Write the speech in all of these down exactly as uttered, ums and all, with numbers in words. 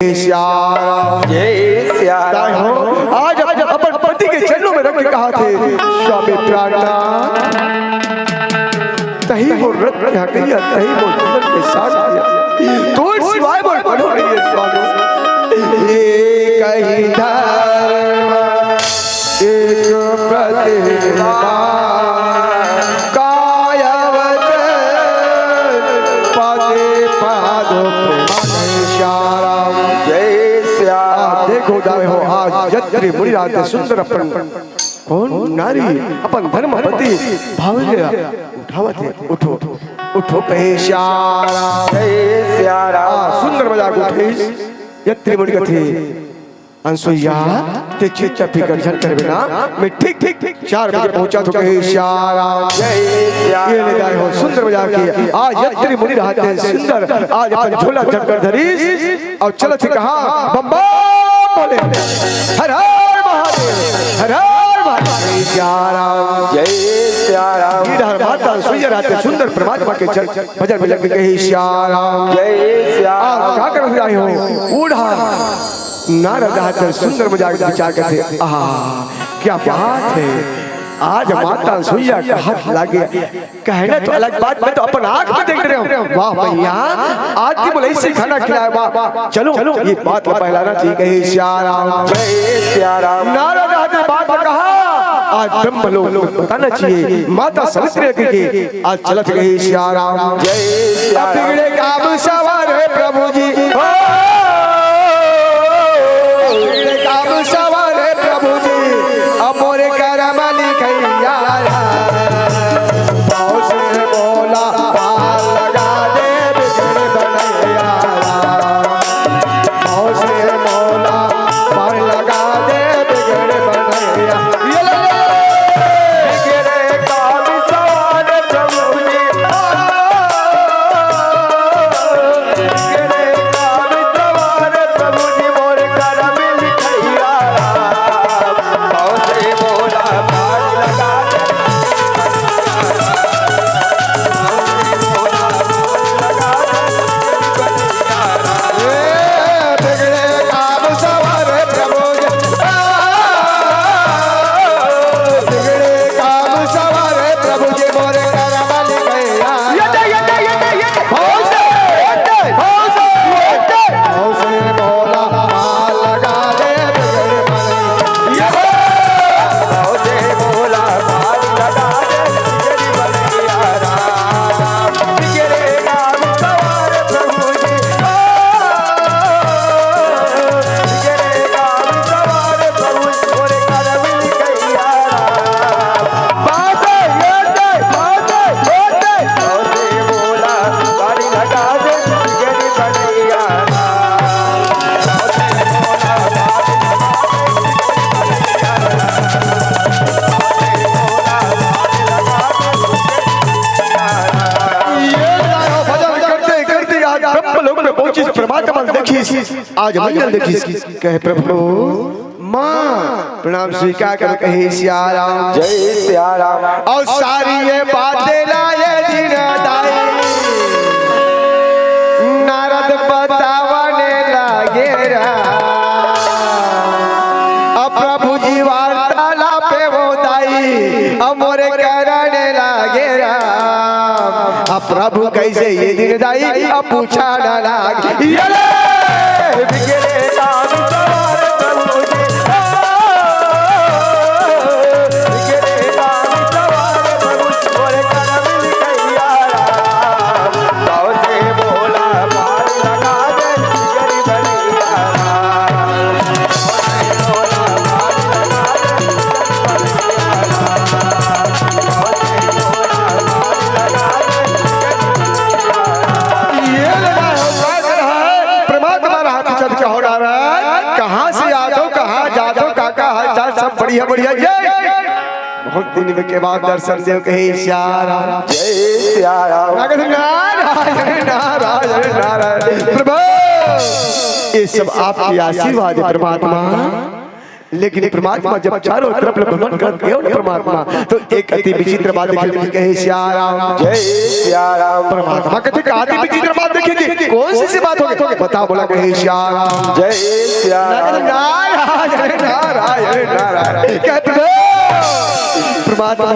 श्याम। जय श्याम। आज अपन पति के चरणों में रख के कहा थे, स्वामी प्राणनाथ, तही मोर रत्न कहिया, तही मोर जीवन के साथ कहिया। तोर सिवाय मोर बनो नहीं है स्वामी। ये कही धर्म एक प्रतिमा, काय वचन पदे पादो प्रेम। श्याम। जय श्याम। देखो दाई हो, आज यत्री मुनि रहत सुंदर अपन कौन नारी अपन धर्म पति भाव उठावत हे। उठो, उठो कहे श्याम। जय श्याम। सुंदर मजाक उठे। यत्री मुनि कथे, अनसुईया, ते चिंता फिकर झन करबे ना, मैं ठीक ठीक चार बजे पहुंचा तो कहे श्याम। जय श्याम। ये ले दाई हो, सुंदर मजाक किया। आज यत्री मुनि रहत सुंदर, आज अपन झोला चक्कर धरी और चलत हे कहाँ? बम्बा बोले, हर हर महादेव, हर हर महादेव। श्याम। जय श्याम। ये डहर माता अनसुईया रहत सुंदर परमात्मा के चरण भजन में लग के कहे श्याम। जय श्याम। आप का करत आए हो? बूढ़ा नारद रहत सुंदर मजाक विचार करथे, आहा, क्या बात है, आज माता अनसुईया का हाथ लागे। कहना तो अलग बात, मैं तो अपन आंख में देख रहे हूँ। वाह भैया, आज की मुलई से खाना खिलाया, वाह। चलो, ये बात ला पहलाना चाहिए, कहे श्याम। जय श्याम। नारद रहत बात कहा, आज ब्रह्म लोक में बताना चाहिए। माता सावित्री के आज चलत गई श्याम। जय श्याम। बिगड़े काम सवारे प्रभु जी, हो। बिगड़े काम सवारे प्रभु जी, अब मोरे करम लिखैया। बहुत से बोला पार लगा दे बिगड़े बनैया। बहुत से बोला पार लगा दे बिगड़े बनैया। ये ले, ले। बिगड़े काम सवार प्रभु जी। बिगड़े काम सवार प्रभु जी, मोर करम लिखैया। बहुत से बोला पार लगा दे। ये गायो भजन करते करते आज ब्रह्म लोक में पहुंचिस, परमात्मा देखिस, आज मंगल देखिस। कहे प्रभु माँ प्रणाम स्वीकार करो, कहे सियाराम। जय सियाराम। और सारी ये बातें लाए दिन दाई नारद बतावने लागे राम। अब प्रभु जी वार्तालाप वो दाई अब मोरे करने लागे राम। अब प्रभु कैसे ये दिन दाई अब पूछा ना लाग। ये ले! बिगड़े काम सवार प्रभु जी। ये लगा है, परमात्मा रहा, पूछत क्या हो रहा है, कहाँ से आते हो, कहाँ जाते हो, का का हाल चाल, सब बढ़िया बढ़िया। जय बहुत दिन के बाद दर्शन देव, कहे सियाराम। जय सियाराम। नारायण नारायण नारायण। प्रभु ये सब आपके आशीर्वाद है परमात्मा। लेकिन परमात्मा जब चारों तरफ ले भ्रमण करत गए ना परमात्मा, तो एक अति विचित्र बात देखे, कहे सिया राम। जय सिया राम। परमात्मा कथे, "का अति विचित्र बात देखे जी? कौन सी सी बात होगे? बता बोला।" कहे सिया राम। जय सिया राम। नारायण, नारायण, नारायण। कहते, "परमात्मा,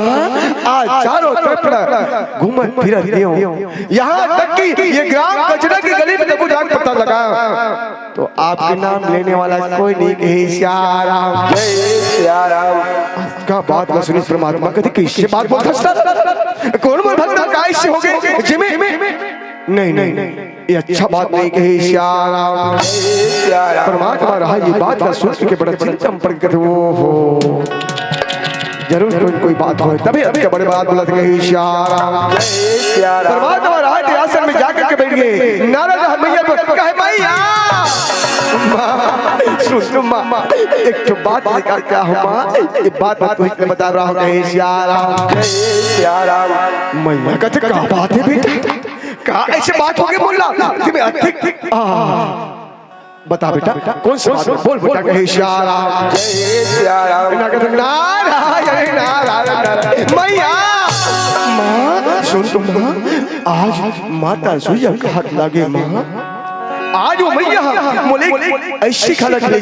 आज चारों तरफ ले घूमत फिरत गए हो, यहाँ तक कि ये ग्राम कचरा की गली में तको जाके पता लगा।" तो आपके नाम लेने वाला कोई नहीं, कहे सिया राम। जय सिया राम। का बात ना सुनी परमात्मा, कथे, "किससे बात बोलता था? कौन मोर भक्त का इससे हो गए? जिमे नहीं, नहीं, ये अच्छा बात नहीं।" कहे सिया राम। जय सिया राम। परमात्मा रहा ये बात ना सुन के बड़ा चिंता में पड़ गए, कथे, "ओहो, जरूर कोई, कोई बात हो, तभी अतका बड़े बात बोलत।" कहे सिया राम। जय सिया राम। परमात्मा राज के आसन में जाकर के बैठ गए। नारद मैया को कहे, "मैया, माँ, सुन तो माँ, एक ठो बात निकाल के आ माँ, ये बात मैं तुझे बता रहा हूँ।" कहे सिया राम। जय सिया राम। मैया कथे, "का बात है बेटा? का ऐसे बात हो गई बोल रहा? तुम्हें अधिक, आ, बता बेटा, कौन सी बात है? बोल बेटा।" कहे सिया राम। जय सिया राम। ना कहते, "नारायण, नारायण, नारायण।" मैया, माँ, सुन तो माँ, आज माता सुइया के हाथ लागे माँ। आज वो मैया मोले ऐसी खाना खिलाई,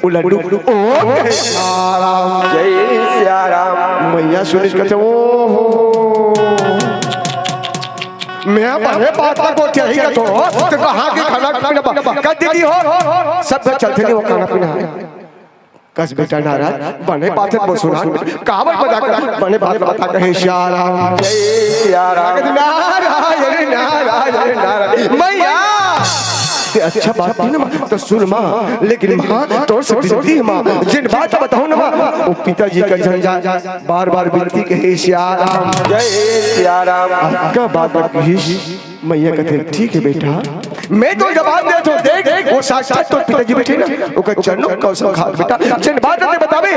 वो लड्डू, ओ कहे सिया राम। जय सिया राम। मैया सुनिस कथे, "ओहो, मैं बने बात ला गोठियाही का तो, तो कहाँ के खाना पीना बा-, कर दीदी हो, सब घर चलते नहीं हो खाना पीना है।" कस बेटा नारद, बने बात है वो सुना, कहावत बता कर, बने बात बता।" कहे सिया राम। जय सिया राम। नारायण, नारायण, नारायण। मैया, ये अच्छा बात नहीं ना माँ, तो सुन माँ, लेकिन माँ, तोर से विनती है माँ, जिन बात बताऊँ ना माँ, वो पिताजी का झंझट, बार बार विनती। कहे सिया राम। जय सिया राम। अतका बात कहिस, मैया कथे, "ठीक है बेटा, मैं तो जवाब देत हूँ, देख, वो साक्षात तोर पिताजी बैठे ना, ओकर चरणों का कसम खा बेटा, जिन बात ते बताबे,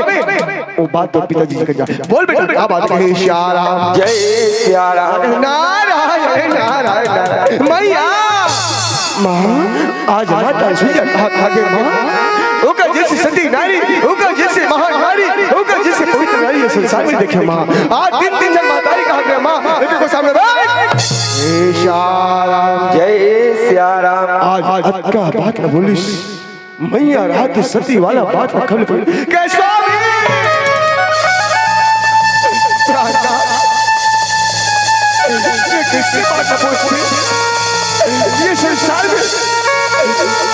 वो बात तोर पिताजी जी कर जा। बोल बेटा, का बात?" कहे सिया राम। जय सिया राम। नारायण, नारायण, नारायण। मैया, माँ, आज माता सुइया कहा खा गए माँ, ओकर जैसी सती नारी, ओकर जैसी महान नारी, ओकर जैसी पवित्र नारी ये संसार में देखे माँ। आज तीन तीन झन महतारी कहा गए माँ, लेकिन को सामने बैठ। जय सिया राम। जय सिया राम। आज अतका बात न बोलिस, मैया रात सती वाला बात न खल पड़ी। कैसा भी ये किसकी बात न बोलती? ये संसार में,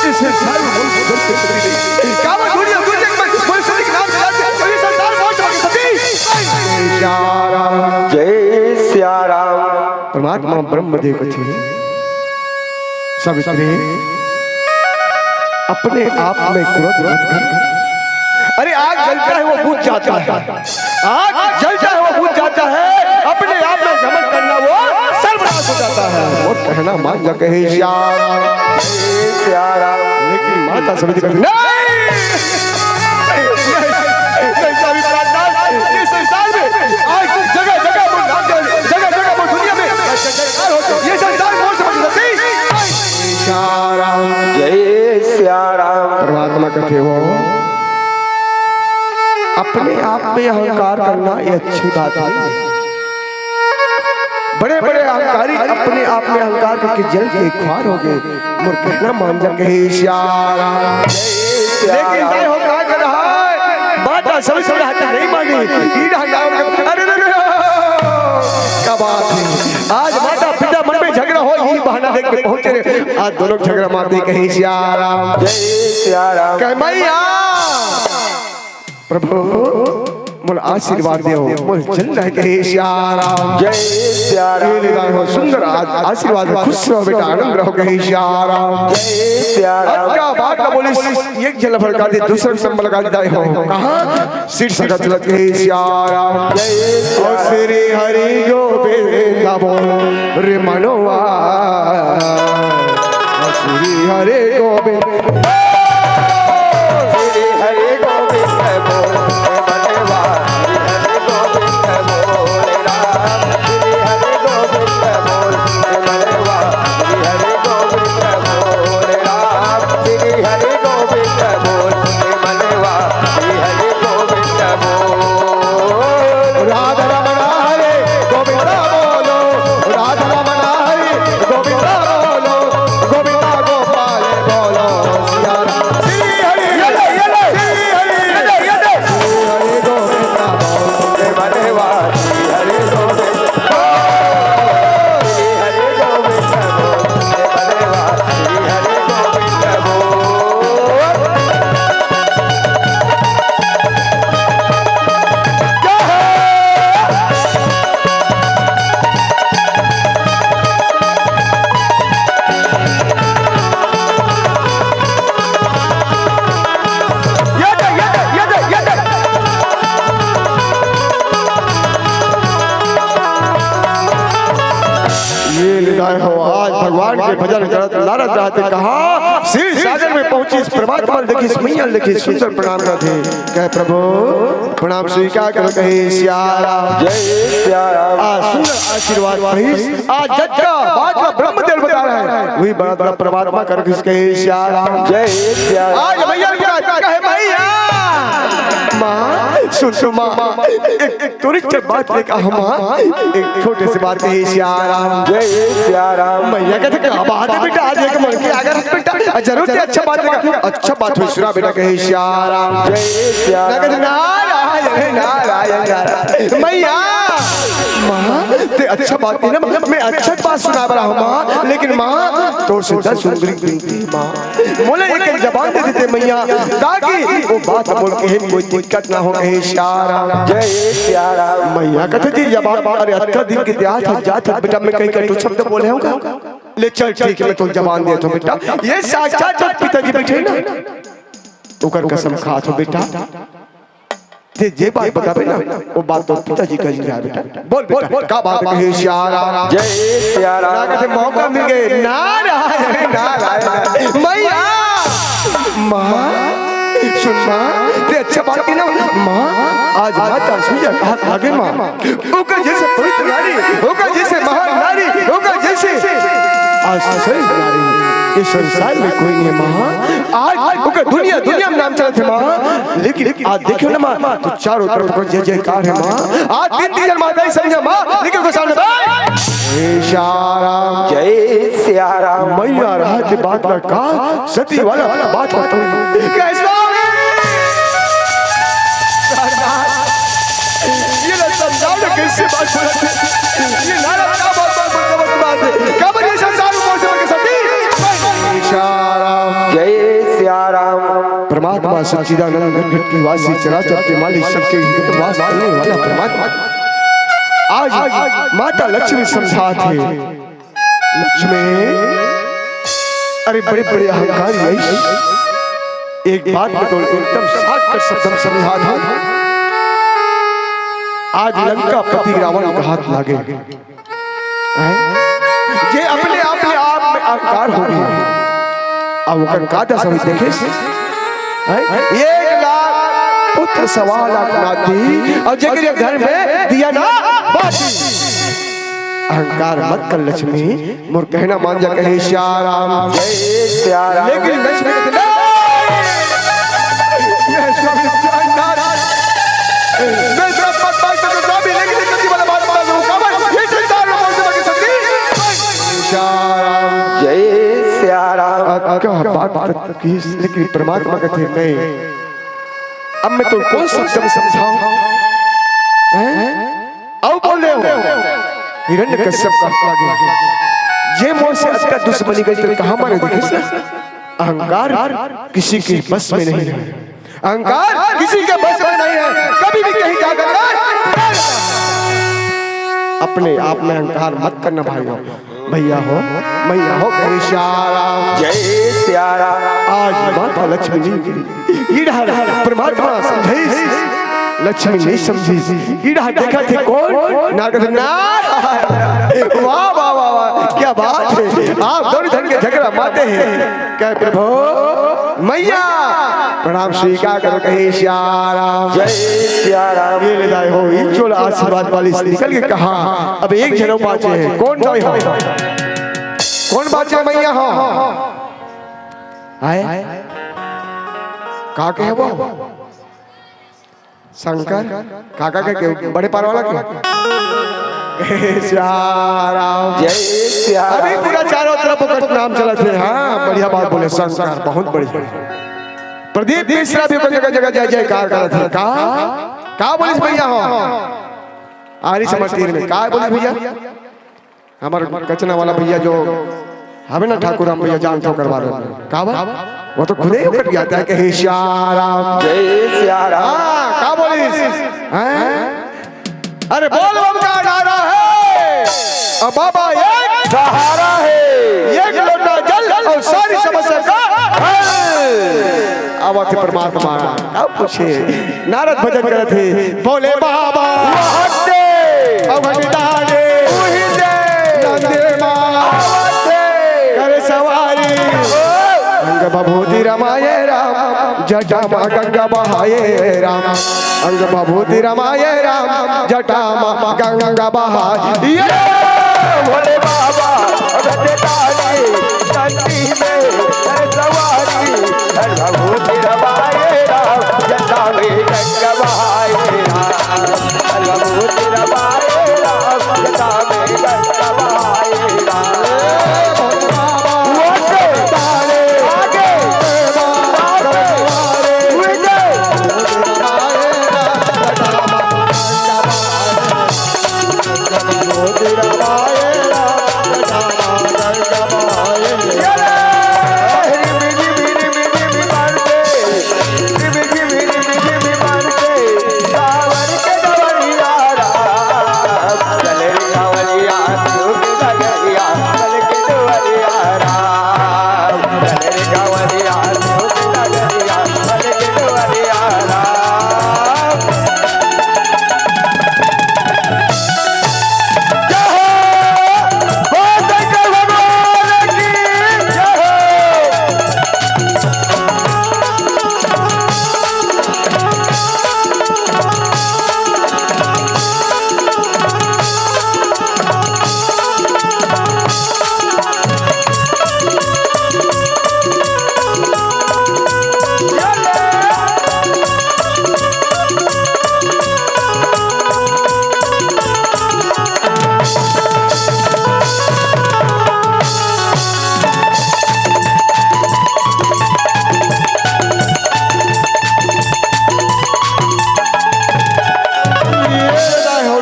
ये संसार में बोल, बोल सकती नहीं। क्या वो दुनिया, दुनिया में बोल सकती नाम जाते हैं, तो ये संसार बोल सकती? जय सिया राम। परमात्मा ब्रह्मदेव कथे, सावित्री, अपने आप में क्रोध मत कर। अरे, आग जलता है, वो बुझ जाता है। आग जलता है, वो बुझ जाता है। अपने आप में घमंड करना, वो सर्वनाश हो जाता है। वो कहना मान जा, कहे सिया राम। सिया राम। लेकिन माता सावित्री कहती, "नहीं, नहीं, नहीं, स्वामी प्राणनाथ, ये संसार में आज जगह जगह वो नाम, जगह जगह वो दुनिया में जय जयकार हो, ये संसार कौन समझ सकती?" सिया राम। जय सिया राम। परमात्मा कथे हो, अपने आप में अहंकार करना ये अच्छी बात नहीं है। बड़े बड़े अहंकारी अपने आप में अहंकार करके जल के खुआर हो गए। मोर कहना मान जा, कहे सिया राम। लेकिन जय हो का कर रहा है? माता सभी समझाते नहीं मानी। ई ढंगा, अरे, अरे, अरे, क्या बात है? आज माता पिता मन में झगड़ा हो, ये बहाना देख के पहुंचे रे। आज दोनों झगड़ा मारते, कहे सिया राम। जय सिया राम। कहे मैया, प्रभु, मोला आशीर्वाद देव, मोला जल नहीं, कहे सिया राम। जय सिया राम। ये ले लाए हो सुंदर आज आशीर्वाद, खुश रहो बेटा, आनंद रहो, कहे सिया राम। जय सिया राम। अतका बात ना बोलिस, एक झन भड़का दे, दूसरा नंबर लगा दे हो। कहाँ? सिर सगत लग, कहे सिया राम। जय सिया राम। श्री हरि गोविंद बोल रे मनवा। श्री हरि गोविंद। श्री हरि गोविंद बोल रे मनवा। श्री हरि गोविंद बोल राम। श्री हरि गोविंद बोल रे मनवा। श्री हरि गोविंद बोल राम। श्री हरि गोविंद बोल रे मनवा। श्री हरि हो, आज भगवान के भजन करत नारद रहते कहा, क्षीर सागर में पहुंचिस, परमात्मा ल देखिस, मैया ल देखिस, सुंदर प्रणाम करत हे। कहे, "प्रभु, प्रणाम स्वीकार करो," कहे, "सिया राम।" जय सिया राम। आज सुंदर आशीर्वाद पाइस, आज जग का बात ला ब्रह्मदेव बता रहा है, वही बात ला परमात्मा कर कहे, "सिया राम।" जय सिया राम। आज मैया ल पुकार कहे, "मैया, माँ, सुन तो माँ, एक, एक थोड़ी सी बात लेकर हम, माँ, एक छोटे से बात कहे, सिया राम।" जय सिया राम। मैया कहते, "क्या बात है बेटा, आज एक मन की अगर बेटा, जरूर ते अच्छा बात लेकर, अच्छा बात हो, सुना बेटा," कहे, "सिया राम।" जय सिया ना कहते, राम। "नारायण, नारायण, नारायण।" मैया, माँ, ते अच्छा बात नहीं ना, मैं अच्छा बात सुना रहा हूँ माँ, लेकिन माँ, तोर से दस उंगली गिनती माँ, मोला एक जबान दे देते मैया, ताकि वो बात बोल के कोई दिक्कत ना हो, कहे, "सिया राम।" जय सिया राम। मैया कहते, "जी जबान, अरे अतका दिन के इतिहास है, जात है बेटा, मैं कहीं कहीं शब्द बोले होगा।" "ले चल ठीक है, मैं तो जबान देता हूँ बेटा।" ये साक्षात जब पिताजी बैठे ना, ओकर कसम खात हो बेटा, ते जे बात बताबे ना, वो बात तो पिताजी कही जाए बेटा। बोल बेटा, का बात कहे, "सिया राम।" जय सिया राम। ना कहते मौका मिल गए, नारायण, नारायण। मैया, माँ, सुन माँ, ते अच्छा बात की ना, माँ, आज माता सुइया कहा आगे माँ, ओकर जैसे पवित्र नारी, ओकर जैसे महान नारी, ओकर जैसे आश्चर्य नारी, ये संसार में कोई नहीं है माँ। आज ओकर दुनिया, दुनिया में नाम चलत है माँ, लेकिन आज देखियो ना माँ, तो चारों तरफ ओकर जय जयकार है माँ। आज तीन तीन जन माता ही समझा माँ, लेकिन ओकर सामने भाई, "हे सिया राम।" जय सिया राम। मैया रहत बात ला का सती वाला बात बताओ। कैसा ये ना समझाओ ना, कैसे बात बोलत हे? ये नारद का बात, बात, बात, बात, बात है? काबर ये संसार में पहुंचे बके सती? सिया राम। जय सिया राम। परमात्मा सच्चिदानंद घट घट के वासी, चराचर के मालिक, सबके हित वास करने वाला परमात्मा। आज माता लक्ष्मी समझात हे, लक्ष्मी, अरे बड़े बड़े अहंकारी आइस, एक बात में तो एकदम साफ कर शब्द में समझात हूँ। आज लंकापति रावण का हाथ लागे, हैं? जे अपने आप में, आप में अहंकार हो गया, अब ओकर का दशा हुई देखे से? हैं? एक लाख पुत्र, सवा लाख नाती, और जेकर ये घर में दिया ना बाती। अहंकार मत कर लक्ष्मी, मोर कहना मान जा, कहे सिया राम। जय सिया राम। लेकिन लक्ष्मी कहते, "नहीं, मैं स्वामी नारायण, मैं सब मत मांग सकता स्वामी, लेकिन ये सती वाला बात बता दूं, काबर ये संसार में पहुंचे बके सती।" सिया राम। जय सिया राम। अतका बात तक की, लेकिन परमात्मा कहते, "नहीं, अब मैं तो कौन सा शब्द समझाऊं?" हैं? अउ बोले हो, हिरण्यकश्यप का लागे, "जे मोर से अतका दुश्मनी करे, तेरे कहाँ मारे देखे से?" अहंकार किसी के बस में नहीं है, अहंकार किसी के बस में नहीं है, कभी भी कहीं जाकर अपने आप में अहंकार मत करना भाइयों। भैया हो, मैया हो, कहे सिया राम। जय सिया राम। आज माता लक्ष्मी जी, इधर परमात्मा समझाइस, लक्ष्मी नहीं समझिस। इधर देखत हे कौन? नारद। नारायण। वाह, वाह, वाह, वाह, क्या बात है। आप दोनों झन के झगड़ा माते हैं। कहे, "प्रभु, मैया, प्रणाम स्वीकार करो," कहे सिया राम। जय सिया राम। ये ले दाई हो, इज्जोल आशीर्वाद वाली से निकल के कहा, "अब एक जनों बाचे हैं।" कौन दाई हो? कौन बाचे मैया हो? आए? का कहे वो? शंकर? काका के, के बड़े पार वाला के? सिया राम। जय सिया राम। अभी पूरा चारों तरफ ओकर नाम चलत हे। हाँ, बढ़िया बात बोले शंकर, बहुत बढ़िया। प्रदीप मिश्रा भी ओकर जगह जगह जय जयकार करत हे। का, का बोलिस भैया हो? आरी समझ तीर में का बोलिस भैया? हमर कचना वाला भैया जो हवे ना, ठाकुर राम भैया, जान तो करवा दो। का बा? वो तो खुदे ही उकट गया था कि "हे सिया राम।" जय सिया राम। हाँ, का बोलिस? हैं? अरे बोल बम का नारा है। अब बाबा एक सहारा है। एक लोटा जल और सारी समस्या का हल। आवत हे परमात्मा। का पूछे? नारद भजन करत हे, "भोले बाबा महादेव, अवघड़ दानी, उही दे, नंदे माँ।" जटा मा गंगा बहाए राम, अंग भभूति रमाए राम, जटा मा गंगा बहाए। ये भोले बाबा रजतारी नंदी में हर सवारी, हर भभूति रमाए राम, जटा में गंगा बहाए राम, हर भभूति रमाए राम, जटा में गंगा बहाए राम।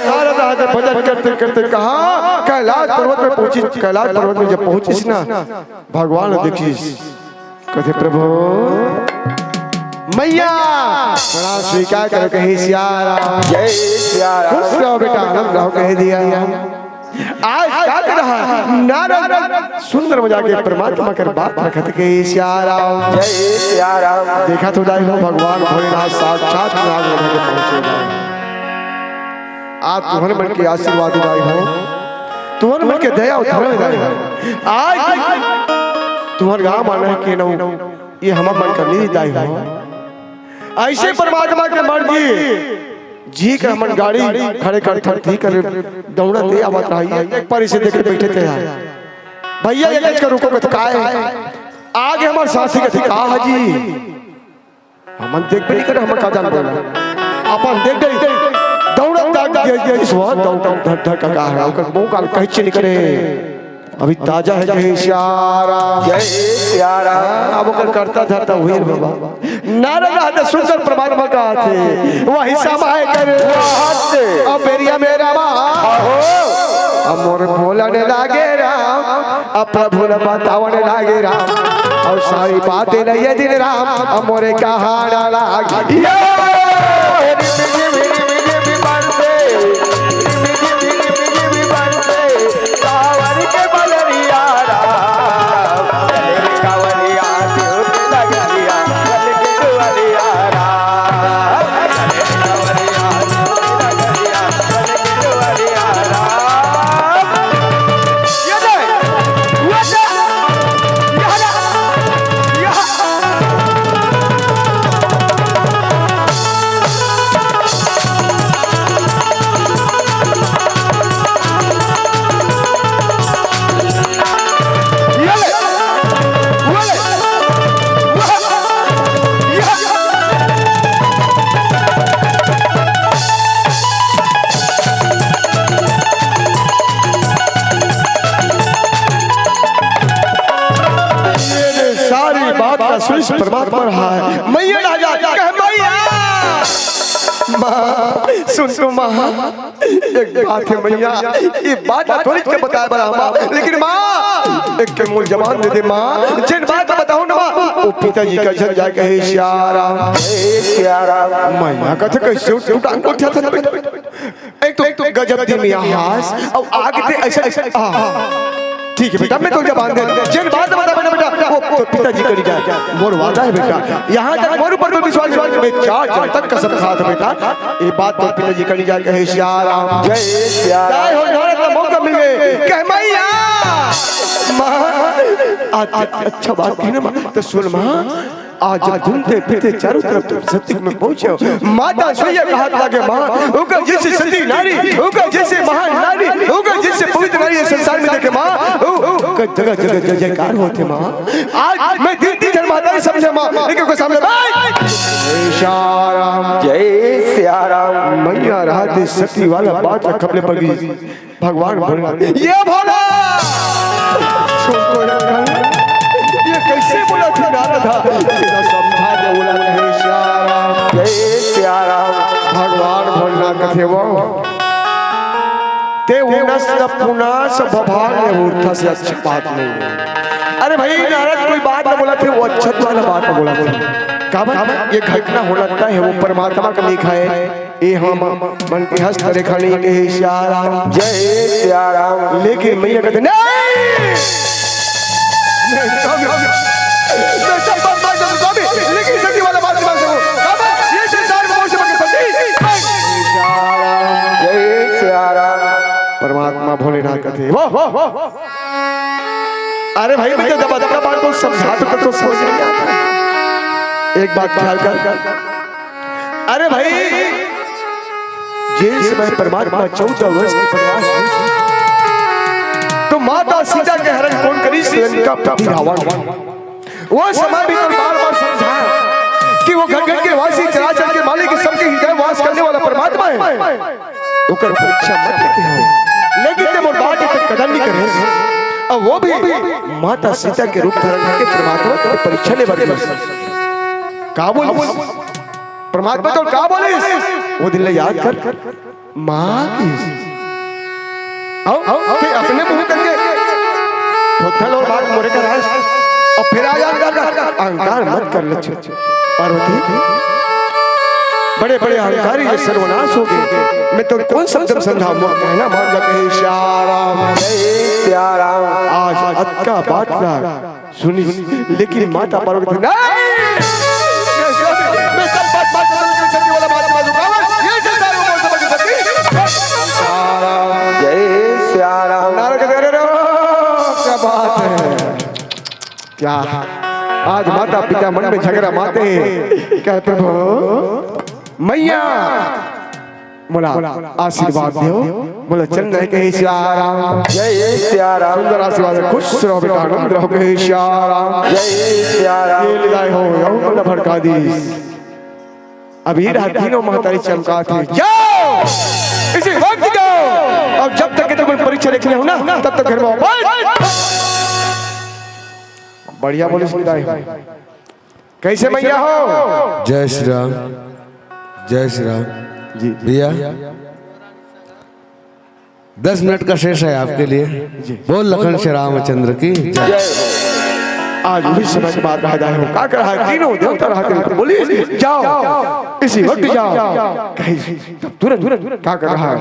नारद राजा भजन करते करते कहाँ कैलाश पर्वत में पहुंचिस। कैलाश पर्वत में जब पहुंचिस ना, भगवान देखिस, कथे, "प्रभु, मैया, प्रणाम स्वीकार करो," कहे, "सिया राम।" जय सिया राम। खुश रहो बेटा, आनंद रहो, कह दिया। आज का दिन हे? नारद सुंदर मजा के परमात्मा कर बात रखत के सिया राम। जय सिया राम। देखा तो दाई हो, भगवान भोलेनाथ साक्षात नारद मजा के पहुंचे दाई। आज तुहन मन के आशीर्वाद दाई हो, तुहन मन के दया उधर दाई हो। आज तुहन गांव माने के नौ, ये हमर मन का नींद दाई हो। ऐसे परमात्मा के मर्जी जी के हमन गाड़ी खड़े कर थक थी कर दौड़त हे आवत रही, एक पर इसे देख के बैठे थे यार। भैया ये देख कर रुको, कथे काय? आगे हमर साथी कथे का जी? हमन देख भी नहीं करे, हमन का जान बोला। अपन देख गई, दौड़त जाग के इस वहाँ दौड़ धक धक का है, ओकर मुंह काल कहीं नहीं करे। अभी ताजा है, जय सिया राम। जय सिया राम। हाँ, अब ओकर करता धरता हुए रे बाबा। नारद रहते सुंदर परमात्मा का थे, वही समाय कर। अब बेरिया में रामा। अब मोर बोलन लागे राम, अब प्रभु न बतावन लागे राम, और सारी बातें नहीं ये दिन राम, अब मोरे कहाना लागे। ये रिम झिम रिम झिम बरसे, रिम झिम रिम झिम बरसे, सावन के बदरिया राम, चले रे कांवरिया, झूठ लगरिया, चल के दुआरिया राम, चले रे कांवरिया, झूठ लगरिया, चल के दुआरिया राम। ये दे, वो दे, यहाँ दे, यहाँ। ये सारी बात का सुनिस परमात्मा रहा है। मैया राजा कहे, "मैया, माँ, सुन तो माँ, एक बात है मैया, ये बात ला थोड़ी के बताए बर आए हँव माँ, लेकिन माँ, एक के मोर जबान दे दे माँ, जेन बात ला बताहूँ ना माँ, वो पिताजी का झन जाय कहे सिया राम।" ए सिया राम। मैया कथे, "कैसे उठ, उठ, उठ, उठ, उठ, उठ।" एक तो, एक तो गजब दिमिया हास, अउ आगे ते ऐसा, ऐसा, आ। ठीक है बेटा, मैं तो जबान दे, जेन बात बता बेटा, बेटा, वो तो पिताजी करी जाए, मोर वादा है बेटा, यहाँ तक मोर ऊपर कोई विश्वास नहीं, मैं चार जन्म तक कसम खात हँव बेटा, ये बात तो पिताजी करी जाए, कहे सिया राम। जय सिया राम। जय हो, नारद का मौका मिल गए, कहे मैया, माँ, आज अच्छा बात कही ना माँ, तो सुन माँ, आज जब घूमते फिरते चारों तरफ तुम सती में पहुंचे हो, माता सोइया कहत लागे माँ, ओकर जैसे सती नारी, ओकर जैसे महान नारी, ओकर जैसे पवित्र नारी ये संसार में देखे माँ, ओ, ओकर जगह जगह जय जयकार होथे माँ। आज मैं तीन तीन झन माता नहीं समझे माँ, लेकिन ओकर सामने भाई, जय सिया राम। जय सिया राम। मैया रात सती वाला बात ला खपले पर गई। भगवान भोलेनाथ, ये भोला! ये कैसे बोला था नारद? तेरा समझा दे बोला, हे सिया राम। जय सिया राम। भगवान भोलेनाथ कथे वो, ते उनस न पुनस भभाग में उठा से अच्छा बात नहीं है। अरे भाई नारद कोई बात ना बोला थे, वो अच्छा वाला बात ना बोला थे। का बात? ये घटना होना तय है, वो परमात्मा का लिखा है। ए हम मन के हस्त रेखा नहीं कहे सिया राम। जय सिया राम। लेकिन मैया कहते, "नहीं!" नहीं, स्वामी, स्वामी। मैं सब बात मान सकता हूँ, स्वामी, लेकिन सती वाला बात नहीं मान सकता। बाबा, ये संसार में कौन से बंदे सती? जय सिया राम। परमात्मा भोलेनाथ कहते, "वो, वो, वो, अरे भाई, मैं तो जब अतका बात को समझा तो, तो समझ नहीं आता।" एक बात ख्याल कर, अरे भाई, जिस समय परमात्मा चौदह वर्ष के वनवास में थे, तो माता सीता के हरण कौन करिस? लंकापति रावण। वो समय भी तो बार-बार समझा कि वो गगन के वासी, चराचर के मालिक, सबके हृदय वास करने वाला परमात्मा है। ओकर परीक्षा मत लेके हो, लेकिन ते मोर बात के कदर नहीं करे। अब वो भी माता सीता के रूप धारण करके परमात्मा की परीक्षा ले बर गया। का बोलिस? परमात्मा तो का बोलिस? वो दिन ले याद कर, माँ की। आओ, आओ, ते अपने मुंह करके थोथल और बात मोरे का राज। और फिर आ जा अहंकार, अहंकार मत कर लक्ष्य। पार्वती, बड़े बड़े अहंकारी ये सर्वनाश हो गए। मैं तो कौन शब्द समझाऊं? कहना मान जा कहे सिया राम। जय सिया राम। आज अतका बात ला सुनी, लेकिन माता पार्वती, नहीं! मैं सब बात, बात बदल के सत्य वाला बात समझ चुका हूँ। ये संसार में कौन समझ सकती? जय सिया राम। नारद कहते, "अरे रे, क्या बात है? क्या आज माता पिता मन में झगड़ा माते हैं? क्या प्रभु मैया मोला आशीर्वाद देव, मोला चंद है कहे सिया राम।" जय सिया राम। सुंदर आशीर्वाद है, खुश रहो बेटा, आनंद रहो कहे सिया राम। जय सिया राम। ये लीलाएं हो, यहू मोला भड़का दी। अब ये रहा तीनों महतारी चमका थे, जाओ, इसी वक्त जाओ। अब जब तक के तुमने परीक्षा लिखने हो ना, तब तक घर में आओ। बढ़िया बोलिस लीलाएं हो। कैसे मैया हो? जय श्री राम, जय श्री राम। जी, जी। भैया, दस मिनट का शेष है आपके लिए। जी। बोल लखन श्री रामचंद्र की जय। आज उही समय के बात रहा जाए हो, का कर रहा है? तीनों देवता रहा थे, बोली, "जाओ, इसी वक्त जाओ।" कही, तब तुरंत, तुरंत का कर रहा है?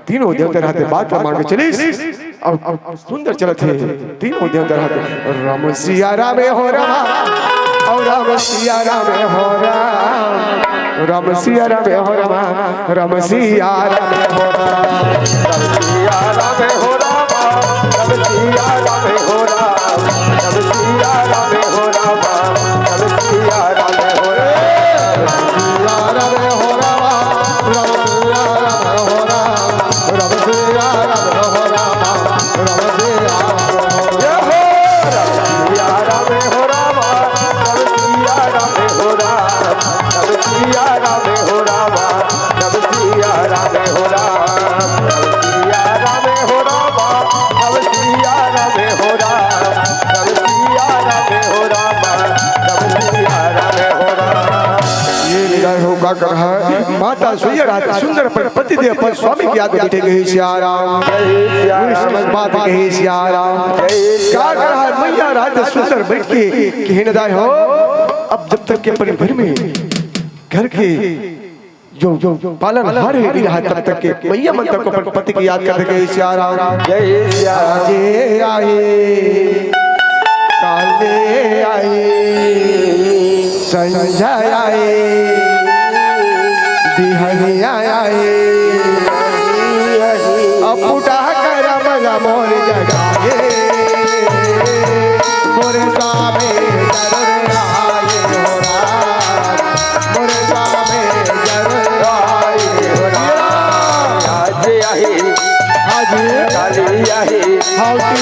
तीनों देवता रहा थे, बात ला मान के चलिस। अब, अब सुंदर चलत हे, तीनों देवता रहा थे, "राम सिया राम हो राम, और राम सिया राम हो राम, राम सिया राम हो राम, राम सिया राम हो राम, राम सिया राम हो राम, राम सिया राम हो राम, राम सिया राम हो राम, राम सिया राम हो राम।" ये विदाई हो का कर है, माता सोइया रहा थे, सुंदर अपन पति देव अपन स्वामी की याद में बैठे कहे सिया राम। उस समय बात कहे सिया राम। का कर रहा है, मैया रहा थे सुंदर बैठ के, कहे न दाई हो, अब जब तक के अपन घर में, घर के जो, जो पालन हार है रहा, तब तक के मैया मन तक अपन पति की याद करते कहे सिया राम। जय सिया राम। जे आए, काले आए, संझा आए, बिहनिया आए, अपुटा करम ला मोर जगाए, मोर स्वामी चरण आए। आही, हाँ जी।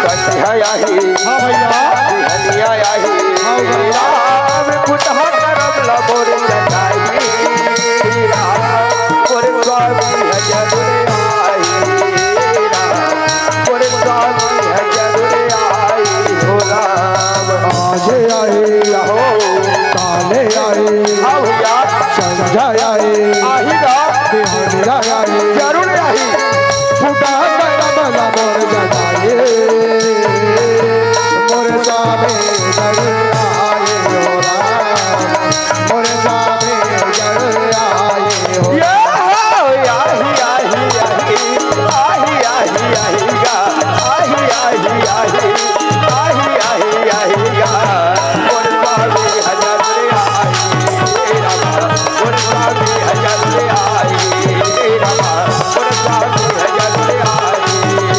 कन्हैया आही, हाँ भैया। बिहनिया आही, हाँ भैया। राम कुतहा करम ला मोर जगाई। राम मोर स्वामी है जरूर आई। राम मोर स्वामी है जरूर आई हो राम। आज आई, हो। काले आई, हाँ भैया। संझा आई, आही ना। बिहनिया आई, जरूर आही। फूटा करम ला मोर जगाए, मोर स्वामी जरूर आए हो राम, मोर स्वामी जरूर आए हो। ये हो, आही, आही, आही, आही, आही, आही गा, आही, आही, आही, आही, आही, आही गा। मोर स्वामी हजार रे आई, हे रामा, मोर स्वामी हजार रे आई, हे रामा, मोर स्वामी हजार रे आई,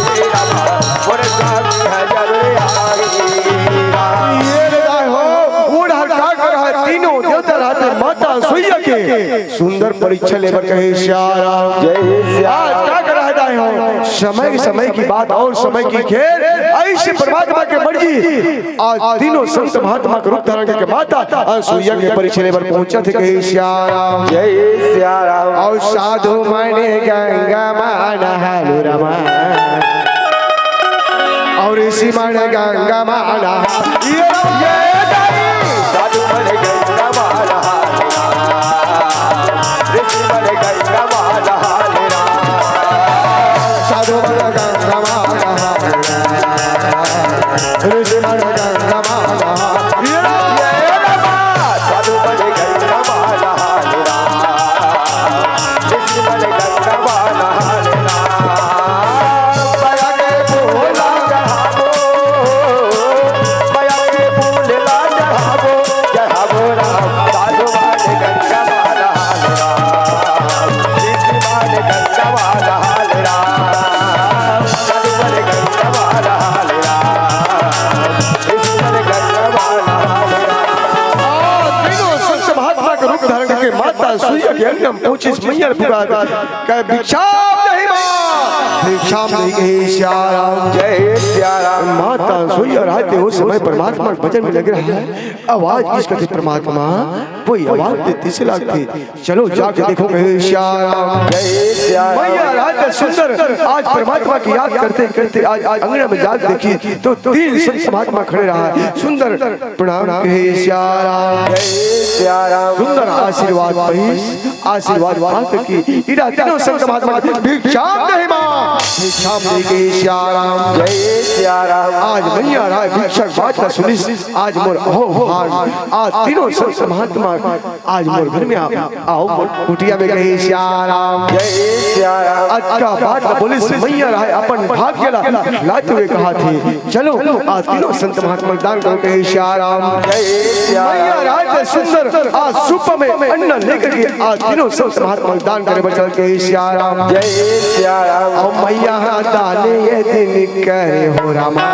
हे रामा, मोर स्वामी हजार रे आई, हे रामा। ये रे दाई हो, बूढ़ा का कर है, तीनों देवता रहते माता सुइया के। सुंदर परीक्षा लेबर कहे सिया राम। जय सिया आज राम। का कर है दाई हो, समय, समय की बात और समय की खेल, ऐसे परमात्मा के मर्जी। आज तीनों संत महात्मा के रूप धारण करके माता अनसुईया के परिछे बर पहुंचत हे, कहे सिया राम। जय सिया राम। अउ साधु मन गंगा मा नहालु रमा, अउ ऋषि मन गंगा मा नहा-, ये राम। साधु मन गंगा मा नहालु रमा, ऋषि मन गंगा मा नहालु रमा। साधु मन गंगा मा नहालु रमा। ऋषि मन गंगा मा नहालु। ये राम। साधु मन गंगा मा नहालु रमा। ऋषि मन गंगा मा नहालु रमा। बया के फूल ला चढ़ाबो, बया के फूल ला चढ़ाबो, चढ़ाबो राम। साधु मन गंगा मा नहालु रमा। ऋषि मन गंगा मा नहालु रमा। तीनों संत महात्मा के रूप धारण करके माता सुइया के अंगना में पहुंचिस, मैया ने पुकार कहे, "भिक्षाम देहि मां।" भिक्षाम देहि कहे सिया राम। जय सिया राम। माता सुइया रात के उस समय परमात्मा के भजन में लगे रहा है। आवाज किस कथे परमात्मा? कोई आवाज देती से लागती। चलो जाके देखो, कहे सिया राम। जय सिया राम। मैया रात सुंदर आज परमात्मा की याद करते करते आज, आज अंगना में जाके देखी तो तीन संत महात्मा खड़े रहा है। सुंदर प्रणाम कहे सिया राम। जय सिया राम। सुंदर आशीर्वाद पाइस, आशीर्वाद प्राप्त की। इरा तीनों संत महात्मा भिक्षाम देहि मां, भिक्षाम देहि कहे सिया राम। जय सिया राम। आज मैया राय भिक्षा के बात ला सुनिस, आज मोर अहो भाग, आज तीनों संत महात्मा आज मोर घर में आ, आओ मोर कुटिया में कहे सिया राम। जय सिया राम। अतका बात ला बोलिस मैया राय अपन भाग्य ला लाते हुए कहाथे, चलो आज तीनों संत महात्मा दान करो कहे सिया राम। जय सिया राम। मैया राय सुंदर आज सुप में अन्न लेकर के आज तीनों संत महात्मा दान करे बचल कहे सिया राम। जय सिया राम। अउ मैया हा दान ये दिन करे हो रामा।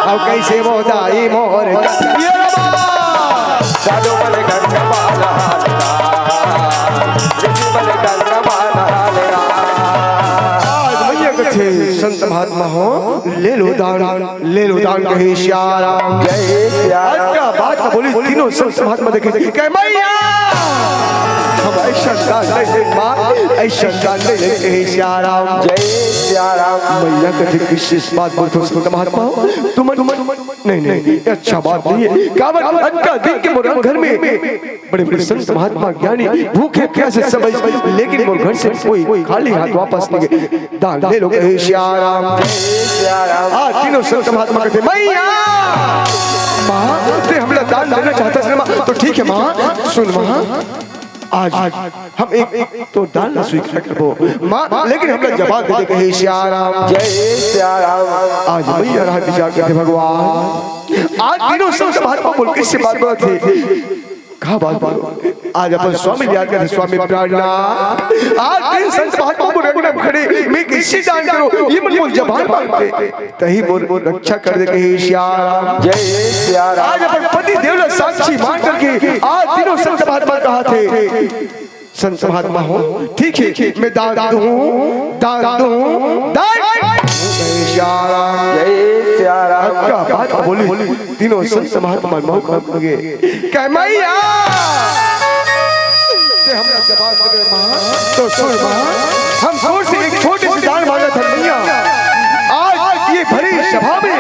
अउ कैसे वो दाई मोर ये रामा। साधु मन गंगा माला हाल राम, ऋषि मन गंगा माला हाल राम। आज मैया कथे संत महात्मा हो, ले लो दान, ले लो दान कहे सिया राम। जय सिया राम। आज का बात बोली तीनों संत महात्मा देखे कहे मैया, हम ऐसा दान नहीं दे माँ, ऐसा दान नहीं दे कहे सिया राम। जय सिया राम। मैया कथे किस बात बोलते हो संत महात्मा हो? तुम, तुम, नहीं, नहीं, ये अच्छा बात नहीं है। काबर अतका दिन के मोर घर में बड़े बड़े संत महात्मा ज्ञानी भूखे प्यासे सब आइस, लेकिन मोर घर से कोई खाली हाथ वापस नहीं गए। दान ले लो कहे सिया राम। आज तीनों संत महात्मा कथे मैया, माँ ते हमला दान देना चाहता है माँ, तो ठीक है माँ, सुन माँ, आज हम एक, एक तो दान ला स्वीकार करबो माँ, लेकिन हमला जवाब दे दे कहे सिया राम। जय सिया राम। आज मैया राय विचार करथे भगवान, आज तीनों संत महात्मा बोल किससे बात बोलत हे? का बात बोलो? आज अपन स्वामी याद करथे, स्वामी प्राणनाथ। आज तीन संत महात्मा बोल रहे खड़े, मैं किससे दान करो? ये मन बोल जवाब मांगते। तही मोर रक्षा कर दे कहे सिया राम। जय सिया राम। आज अपन पति देव ला साक्षी मान करके आज तीनों संत महात्मा कहाथे, संत महात्मा हो, ठीक है, मैं दान दूं, दान दूं, दान। जय सिया राम। का बात बोली, तीनों संत महात्मा मौका लगे। कह मैया, ते हमला जवाब दे माँ, तो सुन माँ, हम तोर से एक छोटी सी दान मांगत हन मैया। आज ये भरी सभा में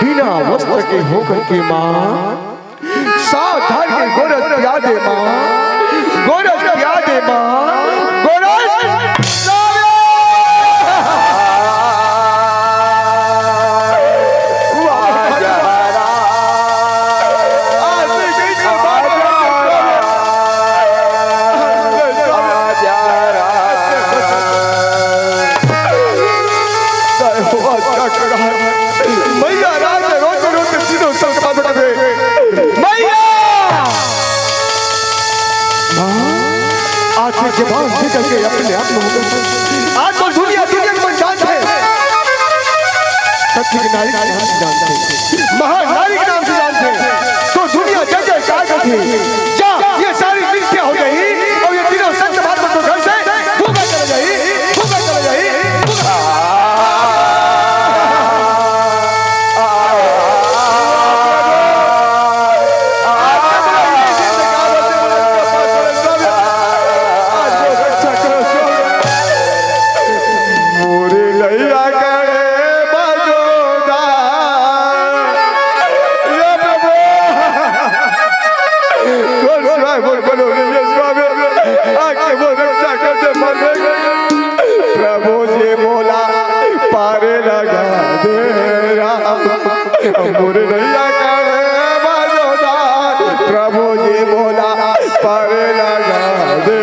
बिना वस्त्र के होकर के माँ, सावधान के गोरस पिया दे माँ, गोरस पिया दे माँ, गोरस। मैया रात रोते रोते तीनों संग बात कर दे। मैया! माँ, आज से जबान से करके अपने आप में हो गए। आज तो दुनिया, दुनिया के मन जानते हैं। सत्य के नारी के नाम से जानते हैं। महान नारी के नाम से जानते हैं। तो दुनिया जय जयकार करती है। जा, ये सारी मिथ्या हो गई और ये तीनों संत महात्मा को घर से भूखा चला जाई, भूखा चला जाई, भूखा। मोरे लैया करे बाजोदा। ये प्रभु। बोल, बोल, बोल, बोल, बोल, ये स्वामी। आके वो रक्षा कर दे, प्रभु। प्रभु जी बोला, पारे लगा दे राम। मोरे लैया करे बाजोदा। प्रभु जी बोला, पारे लगा दे।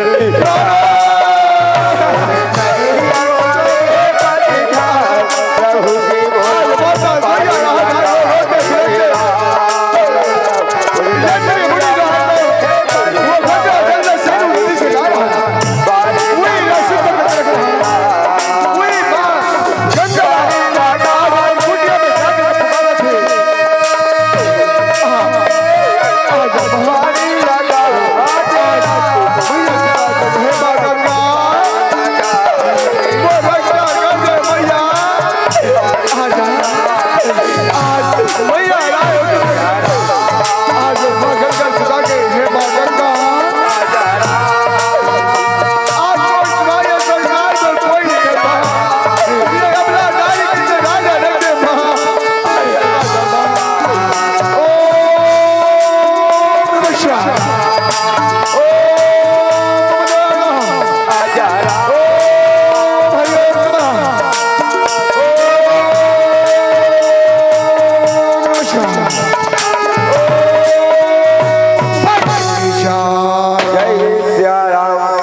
जय सिया राम।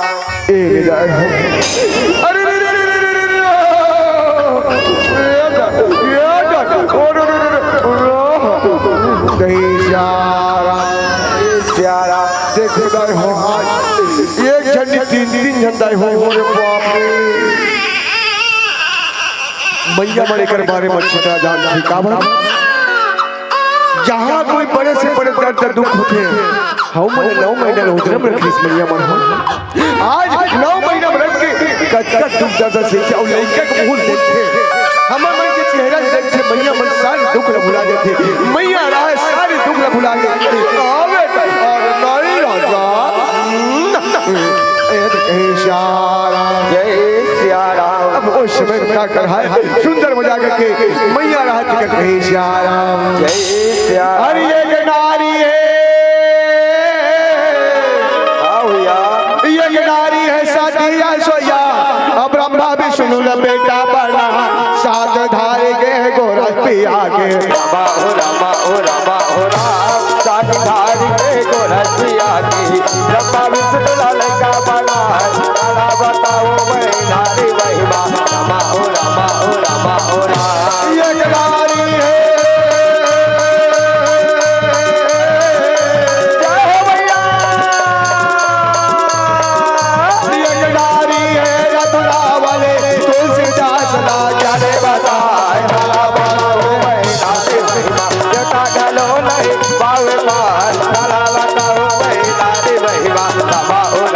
ए विदाई हो। अरे रे रे रे रे रे रे। ए जा, ए जा। ओ रे रे रे रे। जय सिया राम। जय सिया राम। देखो दाई हो, आज एक झंडी तीन, तीन झंडा हो, हो रे बाप रे। मैया मन एकर बारे में अच्छा जानथे, काबर? जहाँ कोई बड़े से बड़े दर्द दुख होथे, हमन ला नौ महीना ले उधरम रखिस मैया मन ह। आज नौ महीना में रख के कतका दुख दर्द से अउ लइका के मुंह देखथे। हमर मन के चेहरा देखथे, मैया मन सारे दुख ला भुला जाथे। मैया राहय सारे दुख ला भुला के आवे त और नारी राजा। ए, ए, इशारा। जय सिया राम। अब ओ समय का कर है सुंदर मजाक करके मैया राहत के कहे सिया राम। जय सिया राम। अरे एक नारी है। हाँ भैया। एक नारी है साथी या सोया। अब ब्रह्मा विष्णु ल बेटा बना। साथ धार के गोरस पिया के। रामा ओ रामा ओ रामा ओ राम। साथ धार के गोरस पिया के। ब्रह्मा विष्णु ल लइका बना। बताओ मैं नारी महिमा। रामा ओ रामा ओ रामा ओ राम। एक नारी है। जय हो भैया। एक नारी है रतुरा वाले तुलसीदास ना जाने बताए। बताओ मैं नारी महिमा। जटा ढलो नहीं पावे पार। बताओ मैं नारी महिमा। रामा ओ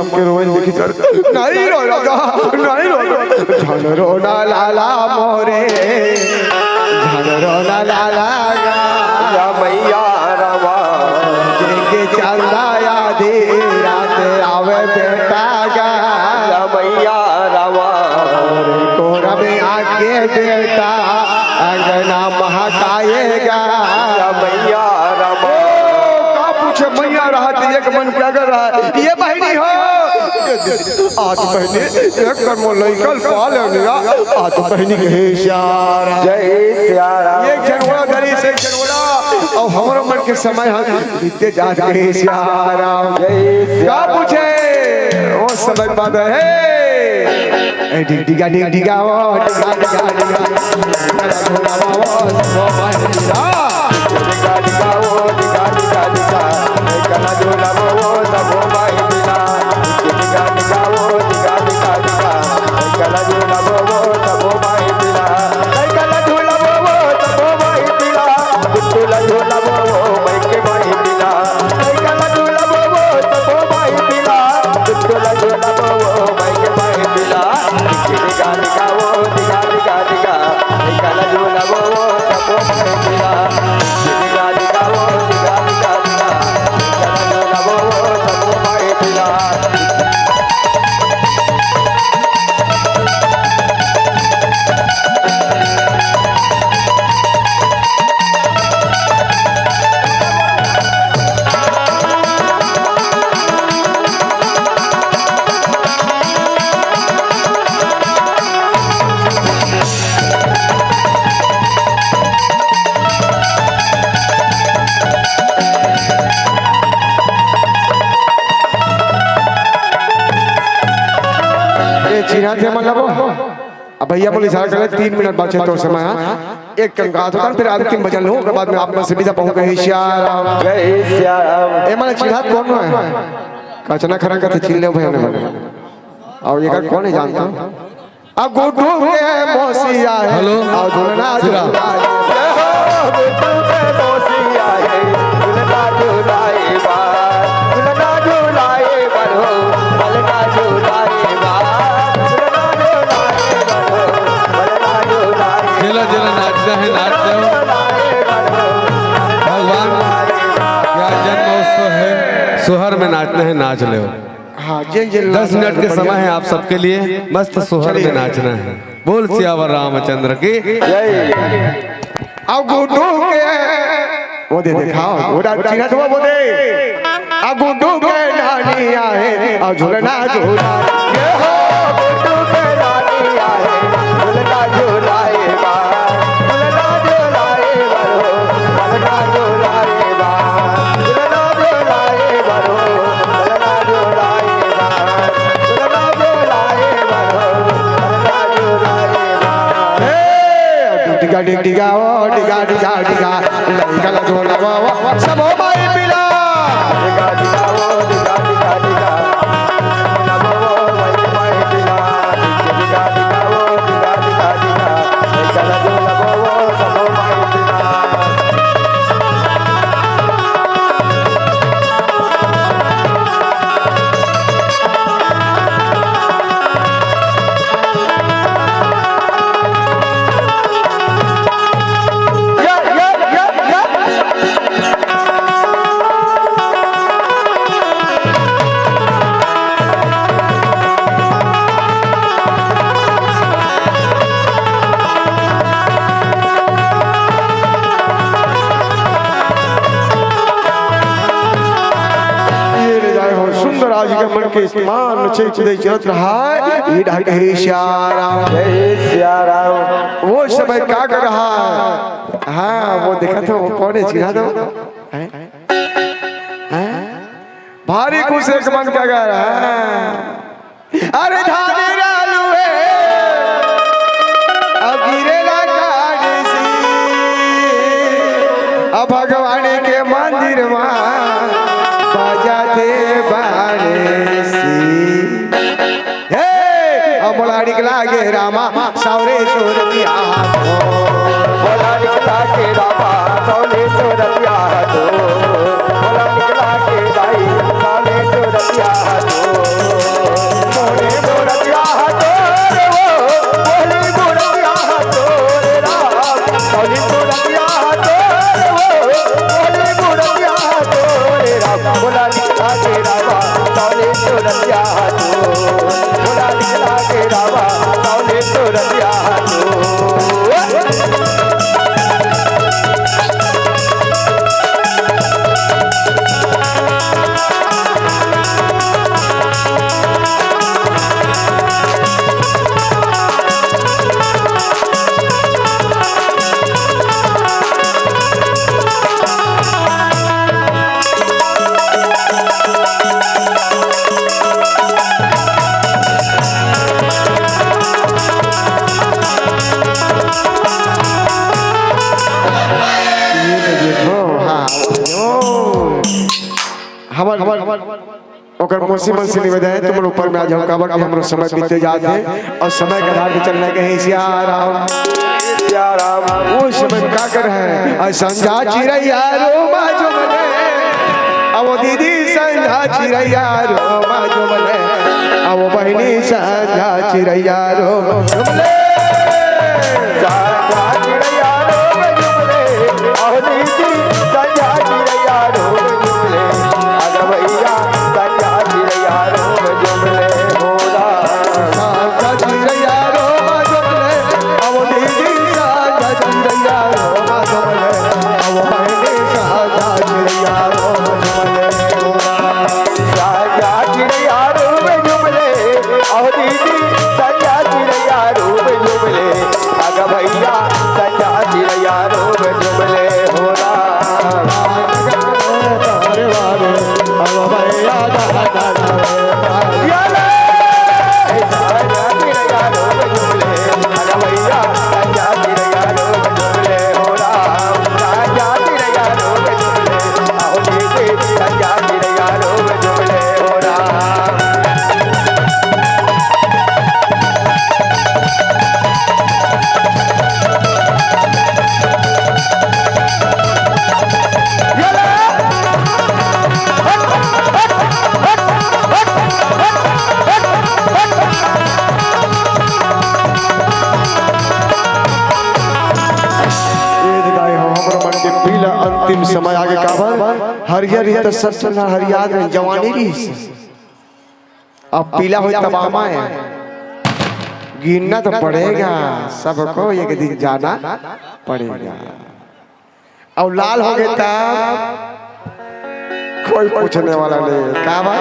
के रोए देखी सर। नहीं रो राजा, नहीं रो। झन रोना लाला मोरे, झन रोना लाला गा। या मैया रामा। जेके चंदा आधी रात आवे बेटा गा। या मैया रामा। कोरा में आके बेटा अंगना महकाएगा। या मैया रामा। ओ, का पूछे मैया रहत एक मन के अगर रहा। ये बहिनी हो। आज बहिनी एक कर मोर लइकन पाल लिया। आज बहिनी के हे सियारा। जय सियारा। एक जनवरा धरी से एक जनवरा। और हमारा मन के समय हम बीते जात के हे सियारा। जय का सियारा। पूछे? वो समय बात है। ए, डिग डिगा, डिग डिगा, ओ, डिगा, डिगा, डिगा। ये चिन्हा थे मन लबो। अब भैया बोले इशारा करे, तीन मिनट बाँचे तोर समय, हाँ? एक कन गात होता, फिर अंतिम भजन हो, ओकर बाद में आप मन से विदा पाहूँ कहे, "सिया राम।" जय सिया राम। ए, माने चिन्हात कौन है? कचना खरा का तो चिन्ह ले भैया ने बोले। और ये का कौन है जानता? अब गुड्डू के मौसी आए। हेलो। और झुलना सिरा। झुला। गुड्डू के मौसी आए। झुलना झुलाए बा। झुलना झुलाए बा हो। झुलना झुलाए बा। झुलना झुलाए बा हो। झुलना झुलाए बा। जेला, जेला नाचना है, नाच लो। भगवान का जन्मोत्सव है, सोहर में नाचना है, नाच लो। हाँ, जिन जिन दस मिनट के समय है आप सबके लिए, मस्त सोहर में चलिए। नाचना है। बोल सियावर रामचंद्र की। जय। अब गुड्डू के वो दे दिखाओ, वो डा-, चिन्हत हुआ वो दे। अब गुड्डू के नानी आए, अब झुलना झुला। ये हो गुड्डू के नानी आए, झुलना झुलाए बा, झुलना झुलाए बा हो, झुलना झुलाए बा, झुलना झुलाए बा हो, झुलना झुलाए बा, झुलना झुलाए बा हो, झुलना झुलाए बा। हे, डिगा डिग डिगा ओ, डिगा डिगा डिगा, लंगल झोला बाबा, सबो माई पिला। ये ले जाए हो सुंदर आज के मन के मान नचे कुदे चलत रहा है। ये ढाई हे सिया राम। जय सिया राम। वो समय का कर रहा है? हाँ, वो देखा था, वो कौन है, चिन्हा था? हैं? हैं? भारी खुश एक मन का कर रहा है। अरे धान रालू है, अब गिरेला काड़ी सी, अब भगवान के मंदिर मा बजाथे बांसी। हे, अब मोला निकला गे रामा, सावरे सुरतिया हो। मोला निकला गे रामा, सावरे सुरतिया हो। मोला निकला गे दाई, सावरे सुरतिया हो। हमर ओकर मौसी मन से निवेदन हे, तुमन ऊपर में आ जाव, काबर कि हमरो समय बीतते जात हे अउ समय के आधार पे चलना हे। कहे सिया राम। सिया राम। वो समय का कर हे? अउ संझा चिरैया रोमा जो बने, अउ दीदी संझा चिरैया रोमा जो बने, अउ बहिनी संझा चिरैया रोमा जो बने। संझा चिरैया रोमा जो बने, अउ दीदी संझा चिरैया रोमा जो बने, अग भैया संझा चिरैया रोमा जो बने, हो राम। संझा चिरैया रोमा जो बने, अउ दीदी संझा चिरैया रोमा जो बने, अउ बहिनी संझा चिरैया रोमा जो बने, हो राम। संझा चिरैया रोमा जो बने, अउ दीदी संझा चिरैया रोमा जो बने, अग भैया संझा चिरैया रोमा जो बने, हो राम। ये दिखाई हो हमरो मन के पीला अंतिम समय आगे काबर हरियर ही तो सब चलना हरियाद में जवानी रही। अब पीला होई तब आमा हे। गिनना तो पड़ेगा, सबको एक दिन जाना पड़ेगा। अउ लाल हो गए तब कोई पूछने वाला नहीं। काबर?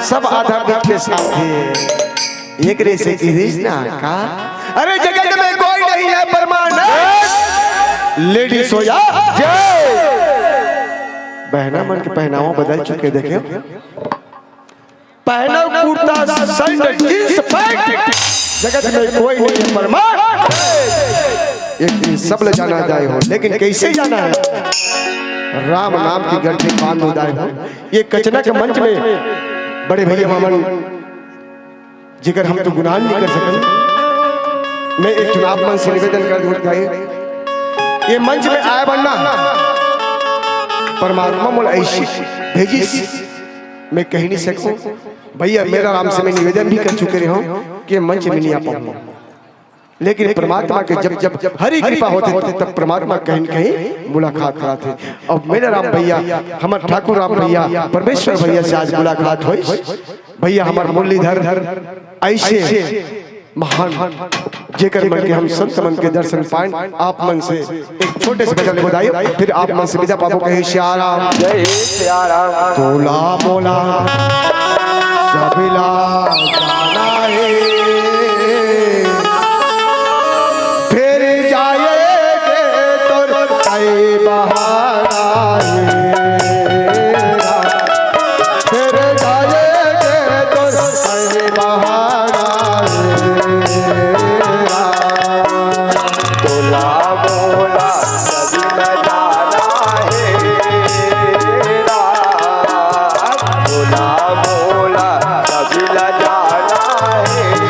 सब आध्यात्मिक के साथ ही एक रेसे की रिश्ता का। अरे जगत में कोई नहीं है परमाणु। लेडीज हो या जय। बहना मन के पहनावा बदल चुके, देखे। पहनो कुर्ता, शर्ट, जींस, पैंट, जगत में कोई नहीं है परमाणु। एक दिन सब ले जाना जाए हो, लेकिन कैसे जाना है? राम नाम की गंठी बांध हो जाए हो। ये कचना के मंच में बड़े भैया मामन, जेकर हम तो गुनाह नहीं कर सकते, मैं एक चुनाव मंच से निवेदन कर दूं भाई, ये मंच में आए बनना परमात्मा मोला ऐसी भेजिस, मैं कह नहीं सकूं। भैया मेरा राम से मैं निवेदन भी कर चुके रहे हूं कि मंच में नहीं आ पाऊंगा, लेकिन परमात्मा के जब जब हरि कृपा होते थे तब परमात्मा कहीं न कहीं मुलाकात कराते। अब मेरा राम भैया, हमारे ठाकुर राम भैया, परमेश्वर भैया से आज मुलाकात हुई। भैया हमारे मुरलीधर ऐसे महान जेकर मन के हम संत मन के दर्शन पाएं, आप मन से एक छोटे से भजन ले बताइए, फिर आप मन से विदा पाबो। कहे सिया राम। जय सिया राम। तोला मोला सबला जाना हे, फिर जाए के तोर कई बहाना हे। फिर जाए के तोर कई बहाना हे। तोला मोला सबला जाना हे राम, तोला मोला सबला जाना हे।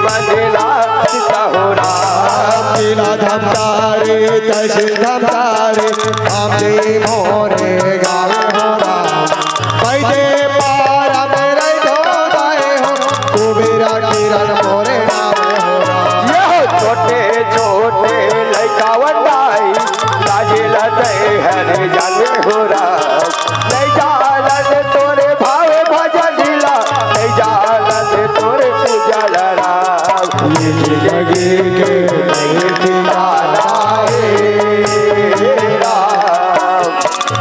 बनेला सीता हो राम। लीला धमतारे तैसे धमतारे, आमली मोरे गावे हो राम। बैदे पारा में रह दो दाए हो, कुबेरा किरण मोरे नामे हो राम। ये हो छोटे छोटे लइका वंदाई, लाजे लदे हरे जाने हो राम। नहीं जानत तोरे भावे भजन लीला, नहीं जानत तोरे पूजा राम। ये जिंदगी के नहीं ठिकाना है राम,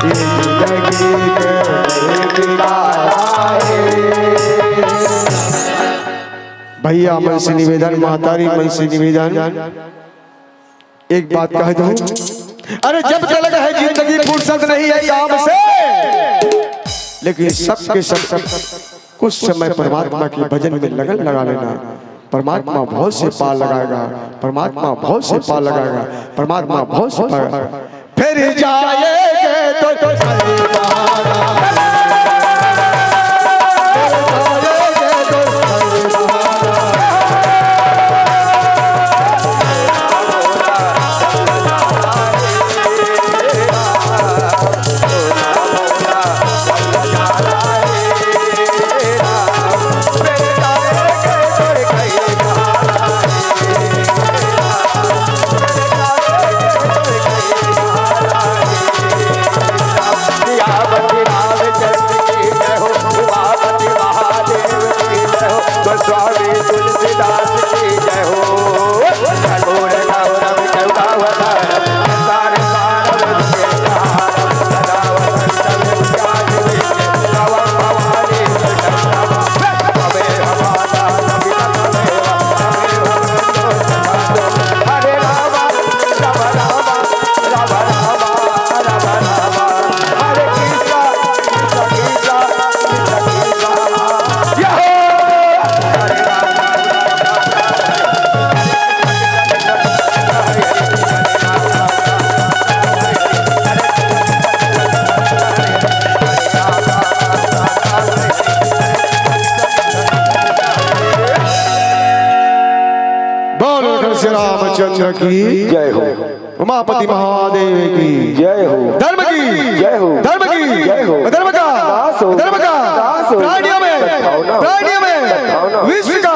ये जिंदगी के नहीं ठिकाना है। भैया मन से निवेदन, महतारी मन से निवेदन, एक बात कह दूं, अरे जब तलक है जिंदगी फुर्सत नहीं है काम से, लेकिन सबके सब कुछ समय परमात्मा के भजन में लगन लगा लेना। परमात्मा बहुत से पार लगाएगा, परमात्मा बहुत से पार लगाएगा, परमात्मा बहुत से पार। फिर जाएंगे तो स्वामी तुलसीदास की जय हो। बोलो श्री रामचंद्र की जय हो। उमापति महादेव की जय हो। धर्म की जय हो। धर्म की जय हो। धर्म का नाश हो। धर्म का नाश हो। प्राणियों में प्राणियों में विश्व का